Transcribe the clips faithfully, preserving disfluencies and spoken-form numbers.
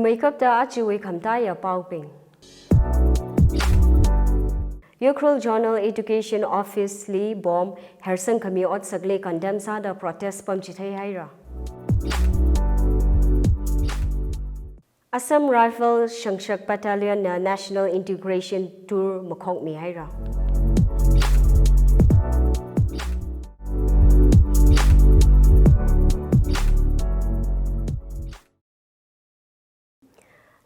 Meikapta ajawui khamataiya paobing. Ukhrul Zonal Education Office li bomb hersang khami otsakli condemn sāda protest pamchithei haira. Assam Rifle Shangshak Battalion na National Integration Tour makhokmi haira.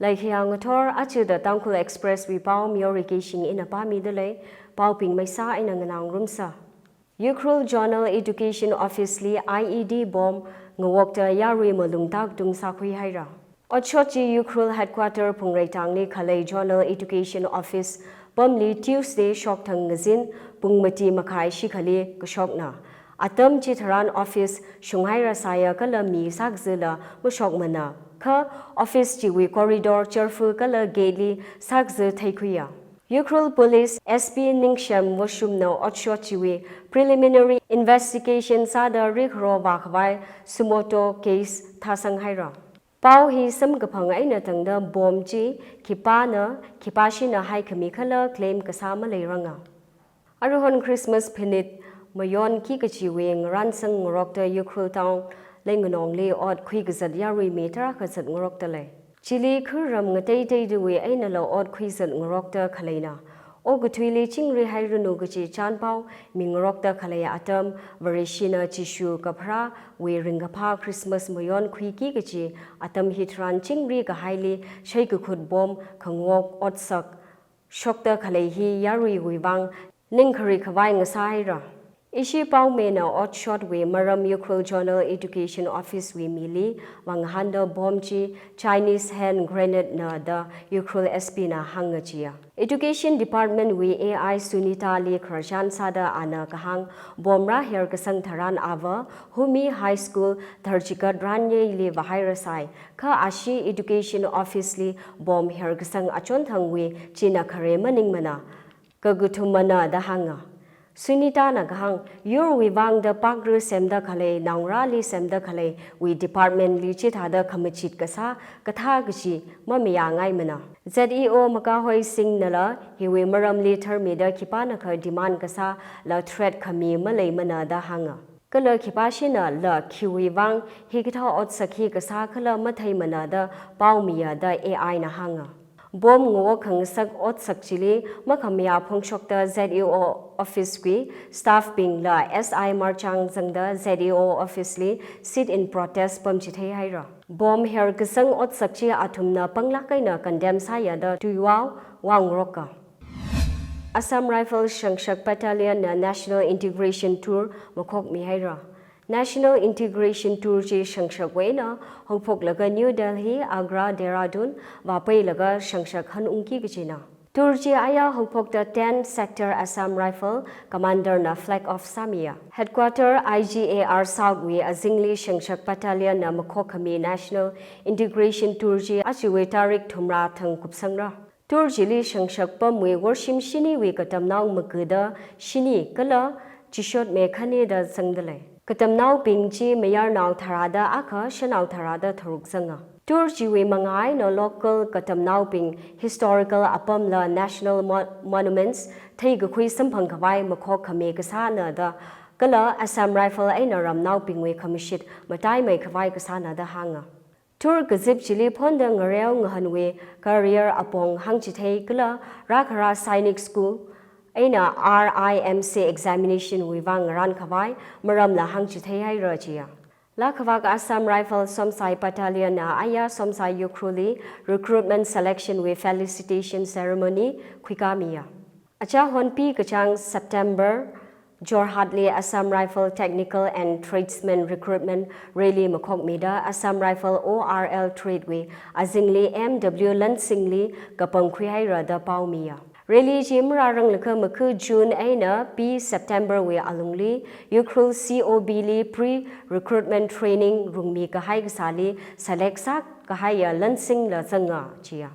Laikhaya ngathor achuda Tangkhul Express wui pao miyorikishing ina pāmida lei, paobing maisa ina nganāngarumsa. Ukhrul Zonal Education Office li I E D bomb ngawokta yarui malung taktung sākhui haira. Otshot chi Ukhrul Headquarter Phungreitang li khalei Zonal Education Office pamli Tuesday shokthang ngazin pung mati makhai shikhali kashokna. Atam chitharan office shunghaira sāya kala mi sākazila mashokmana. Kha office chiwui corridor charfu kala gate li sākaza theikhuiya. Ukhrul Police S P Ningshem Washumna otshot chiwui preliminary investigation sāda rikharo vākhavai suo motu case thāsang haira. Pao hi samkaphang eina tangda bomb chi khipāna, khipāshina haikhami khala claim kasā maleiranga. Aruihon Christmas phanit mayonki kachiwui ngaransang ngarokta Ukhrul Town leinganongli ot khuikazat yarui mi tharā kazat ngarokta lei. Chili khurram ngateiteidawui einala ot khuizat ngarokta khaleina. Okathuili chingri hairanu kachi chanpao mingarokta khalei atam, Vareshina Jishu kapharāwui ringkaphā Christmas mayonkhuiki kachi atam hitharan chingri kahaili shaikakhut bomb khangawok otsak shokta khalei hi yaruiwui vang ningkhari khavai ngasā haira. Ishi paomina otshotwui maram Ukhrul Zonal Education Office wui mili vāngahānda bomb chi Chinese hand grenade na da Ukhrul S P na hānga jiya. Education Department wui A I Sunita li khararchan sāda ana kahāng bomb rāher kasang tharan ava Humi High School tharchikat ranyeili vāhaira sai, kha ashi Education Office li bomb her kasang achonthangwui china khare maningmana. Kakathumana da hānga. Sunitana kahāng, yurwui vangda pakru semda khalei, naongarāli semda khaleiwui department li chithāda khamachit kasā kathā kachi mamayāngaimana. Z E O Makahoi Singh nala hiwui maramli tharmida khipānakha demand kasāla threat khami maleimana da hānga. Kala khipāshinala khiwui vang hikathā otsak hi kasā khala matheimana da paomiya da A I na hānga. Bomb ngawok khangasak otsak chili makhamayā phongshokta Z E O office wui staff bingla S I marchang zangda Z E O office li sit in protest pamchithei haira. Bomb her kasang otsak chi athumna panglāk eina condemn sāya da tuiwao vāngaroka. Assam Rifle Shangshak Battalion na National Integration Tour makhokmi haira. National Integration Tour chi Shangshakwui eina haophoklaga New Delhi, Agra, Dehradun vāpailaga Shangshak hanungki kachina. Tour chi aya haophokta ten Sector Assam Rifle Commander na flag off sāmiya. Headquarter I G A R South wui azingli Shangshak Battalion na makhok khami National Integration Tour chi ajawui tarik thumrā thang kupsangra. Tour chili Shangshak pamwui worshim shiniwui katamnao magada shini kala chishotme khani da zangda lei. Katamnaobing chi mayarnao tharāda akha, shanao tharāda tharuk zanga. Tour chiwui mangā eina local katamnaobing historical apamla national mo-, monuments theikakhui samphang khavai makhok khami kasāna da kala Assam Rifle eina ramnaobingwui khamashit mataimei khavai kasāna da hānga. Tour kazip chili phonda ngareo ngahanwui career apong hāngchithei kala rākhara Sainik School eina R I M C examination wui vang ngaran khavai maramla hāngchithei haira jiya. Lakhavak Assam Rifle Somsai Battalion na aya Somsai Ukhrulli recruitment selection wui felicitation ceremony khuikāmiya. Achahon pi kachāng September, Jorhatli Assam Rifle Technical and Tradesman Recruitment Rally makhokmida Assam Rifle O R L Trade wui azingli M W Lansingli kapangkhui haira da paomiya. Rally chi marāranglakha makhu June eina pi September wui alungli Ukhrul C O B li pre-recruitment training rungmi kahai kasāli select sākahaiya Lansingla zanga jiya.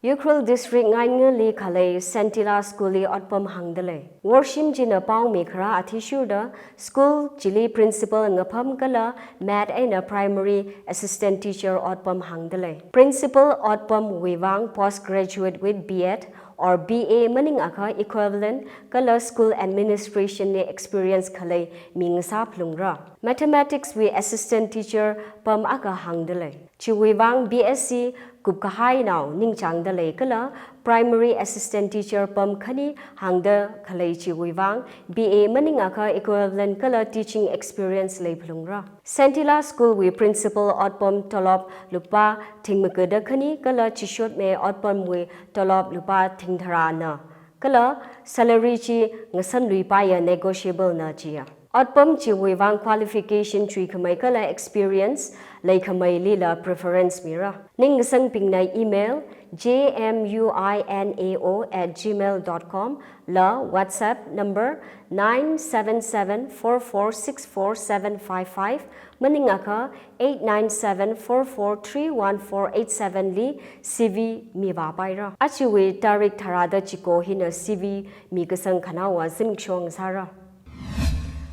Ukhrul District ngaingali khalei Santila School li otpam hāngdalei. Worshim china pao mikharā athishurda school chili principal ngapham kala math eina primary assistant teacher otpam hāngdalei. Principal otpamwui vang postgraduate with B Ed or B A maningakha equivalent kala school administration li experience khalei mi ngasā phalungra. Mathematics wui assistant teacher pam akha hāngdalei. Chiwui vang B S C kupkahainao ningchāngdalei kala primary assistant teacher pam khani hāngda khalei chiwui vang B A maningakha equivalent kala teaching experience lei phalungra. Santila School wui principal otpam tolop lupā thing makada khani kala chishotme otpamwui tolop lupā thing tharāna. Kala salary chi ngasanluipaiya, negotiable na chiya. Otpam chiwui vang qualification chuikhamei kala experience leikhameilila preference mira. Ning ngasangbingna email J M U I N A O at gmail dot com la WhatsApp number nine seven seven four four six four seven five five maningakha eight nine seven four four three one four eight seven li C V mivāpaira. Achiwui tarik tharāda chiko hina C V mikasang khanaowa zimiksho ngasāra.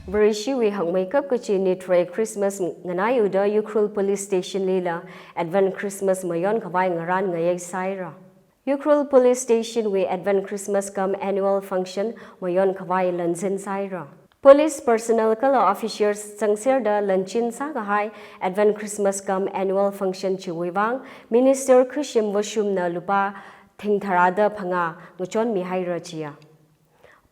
Vareshiwui hangmeikap kachi Nitrei Christmas nganaiuda Ukhrul Police Station lila Advent Christmas mayon khavai ngarān ngayei sāira. Ukhrul Police Station wui Advent Christmas cum Annual Function mayon khavai lanzin sāira. Police personnel kala officers zangserda lanchin sākahai Advent Christmas cum Annual Function chiwui vang Minister Khashim Vashumna lupā thing tharāda phangā ngachonmihaira chiya.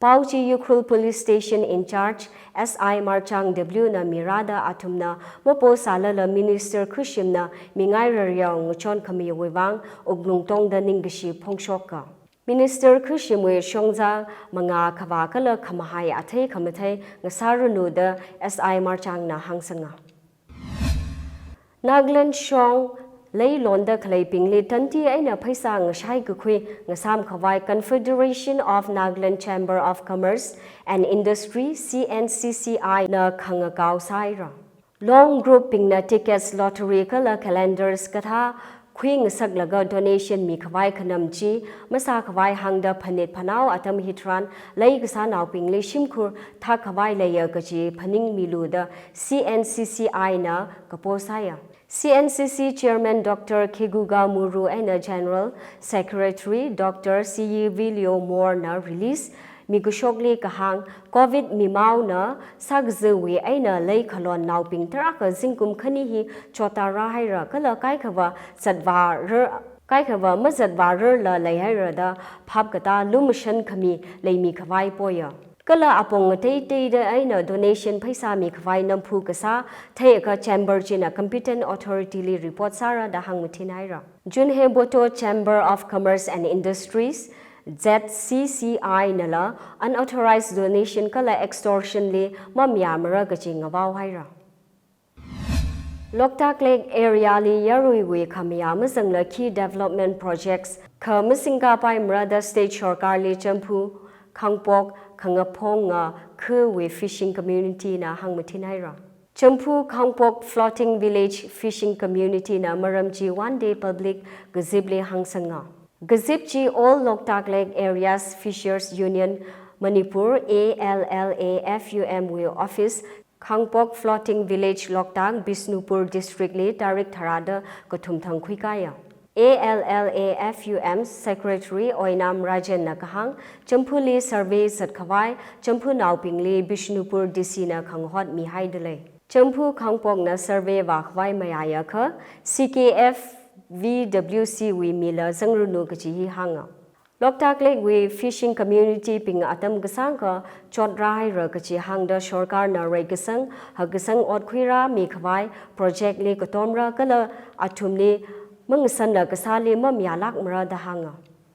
Pao chi Ukhrul Police Station in charge S I Marchang W na mirāda athumna mapo sālala Minister Khashimna mingai raryao ngachon khamiwui vang wuklung tongda ningkashi phongshoka. Minister Khashimwui shongza mangā khavā kala khamahai athei khamathei ngasāranu da S I Marchangna hāngsanga. Nagaland shong lei londa khaleibingli tanti eina pheisā ngashai kakhui ngasām khavai Confederation of Nagaland Chamber of Commerce and Industry, C N C C I na khangakao sāira. Long group bingna tickets, lottery kala calendars kathā khuingasaklaga donation mikhavai khanam chi masākhavai hāngda phanit phanao atam hitharan lei kasānaobingli shimkhur thākkhavai leiya kachi phaningmilu da C N C C I na kapo sāya. C N C C Chairman Doctor Kheguga Muru eina General Secretary Doctor Siyivilio Moore na release mikashokli kahāng, Covid mimaona sākazawui eina leikhalonnaobing tarākha zingkum khani hi chotta rāhaira kala kaikhava zatvārar, kaikhava mazatvārarla leihaira da phap katā lumashan khami leimikhavai poya. Kala apong ngateiteida eina donation pheisā mikhavai namphu kasā theiakha chamber china competent authority li report sāra da hāngmathinhaira. Junhe Boto Chamber of Commerce and Industries, Z C C I nala unauthorized donation kala extortion li mamayāmara kachi ngavaohaira. Loktak Lake area li yaruiwui khamayā mazangla khi development projects kha masingkapaimara da state sorkarli Champhu Khangpok Khangaphong nga khawui fishing community na hāngmathinhaira. Champhu Khangpok Floating Village Fishing Community na maram chi one day public kazipli hāngsanga. Kazip chi All Loktak Lake Areas Fishers Union Manipur, A L L A F U M wui office, Khangpok Floating Village, Loktak, Bishnupur District li tarik tharāda kathum thang khuikāya. A L L A F U M Secretary Oinam Rajen na kahāng, Champhuli survey zatkhavai Champhunaobingli Bishnupur D C na khangahot mihaidalei. Champhu Khangpokna survey vākhavai mayāyakha, C K F V W C wui mila zangranu kachi hi hānga. Loktak Lake wui fishing community bing atam kasāngkha chot rāhaira kachi hāngda sorkarna reikasang hakkasang ot khuirāmikhavai project li katomra kala athumli mangasanla kasāli mamayālākmara da hānga.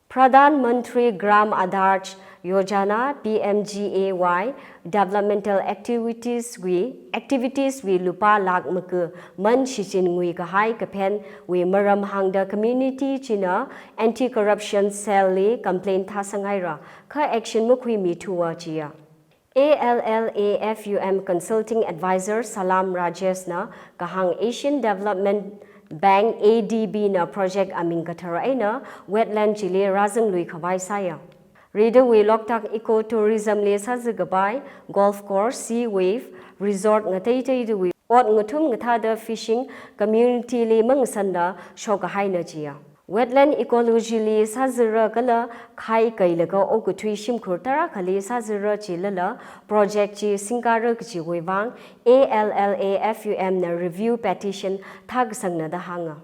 Pradhan Mantri Gram Aadharsh Yojana, P M G A Y, developmental activities wui, activities wui lupā lakh maga man shichin nguikahai kaphenwui maram hāngda community china anti-corruption cell li complaint thāsanghaira, kha action makhuimithuwa chiya. A L L A F U M Consulting Advisor Salam Rajesh na kahāng Asian Development Bank A D B na project aming kathar eina wetland chili rāzanglui khavai sāya. Ridawui Loktak Ecotourism li sāzakapai, golf course, sea wave, resort ngateiteidawui ot ngathum ngathāda fishing, community li mangasanda shok kahaina chiya. Wetland ecology li sāzara kala khai kailaga okathui shimkhur tarākhali sāzara chilala project chi singkara kachiwui vang A L L A F U M na review petition thākasangna da hānga.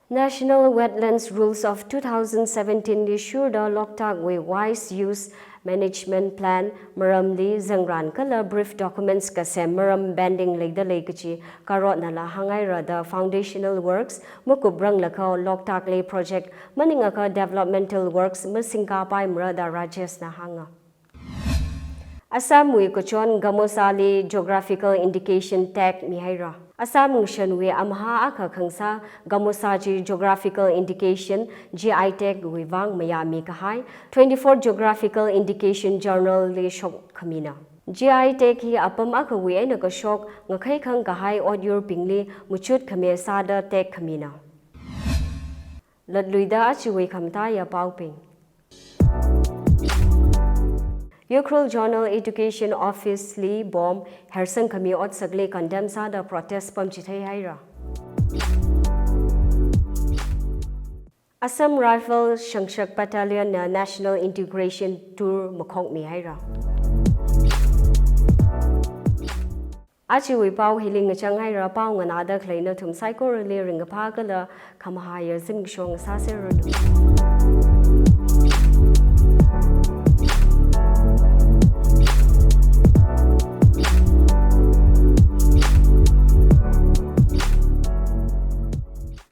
National Wetlands Rules of two thousand seventeen li shurda Loktakwui Wise Use Management Plan maramli zangran kala brief documents kasem maram pending leida lei kachi karotnala hāngaira da foundational works makuprang lakha Loktakli project maningakha developmental works masingkapaimara da Rajesh na hānga. Assamwui kachon Gamosali geographical indication tag mihaira. Assam ngashanwui amahā akha khangsa Gamosa chi geographical indication G I tag wui vang mayāmi kahai twenty-four Geographical Indication Journal li shok khamina. G I tag hi apam akhawui eina kashok ngakhai khang kahai otyurbingli machut khami sāda tag khamina. Latluida achiwui khamataiya paobing. Ukhrul Zonal Education Office li bomb hersang khami otsakli condemn sāda protest pamchithei haira. Assam Rifle Shangshak Battalion na National Integration Tour makhokmi haira. Achiwui pao hili ngachang haira, pao nganāda khalei nathum saikorali ringkaphā kala khamahāya zimiksho ngasāseranu.